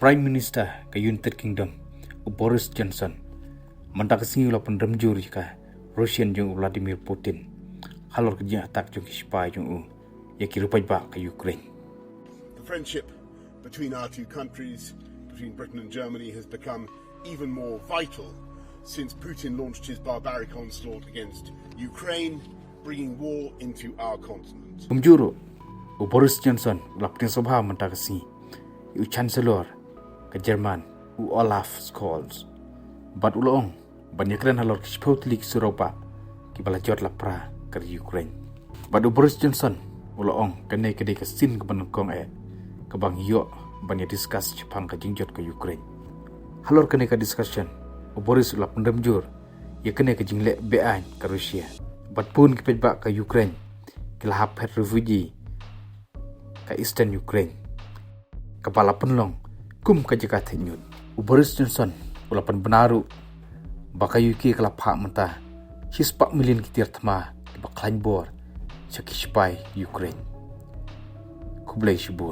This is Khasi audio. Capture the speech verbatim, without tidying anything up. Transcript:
Prime Minister ka United Kingdom, u Boris Johnson, mynta ka sngi u la pynrem jur ïa ka Russian jong u Vladimir Putin halor ka jingïatak jong ki sipai jong u ïa ki riewpaidbah ka Ukraine. The friendship between our two countries, between Britain and Germany, has become even more vital since Putin launched his barbaric onslaught against Ukraine, bringing war into our continent. Kumjuh ruh, u Boris Johnson u la pdiang sngewbha mynta ka sngi ïa u Chancellor ka German, u Olaf Scholz, bad u la ong ban ïakren halor ki shiphew tylli ki suiñraw bah kiba la jot la pra ka ri Ukraine. Bad u Boris Johnson u la ong kane ka dei ka sien kaba nyngkong eh kaba ngi ïoh ban ïa discuss shaphang ka jingjot ka Ukraine. Halor kane ka discussion, u Boris u la pynrem jur ïa kane ka jingleh be-aiñ ka Russia, bad bun ki paidbah ka Ukraine ki la hap phet refugee ka Eastern Ukraine, kaba la pynlong kum ka jaka thait ñiut. U Boris Johnson u la pynbna ruh ba ka U K ka la phah mynta shispah million ki tiar thma kiba khlaiñ bor sha ki sipai Ukraine. Khublei shibun.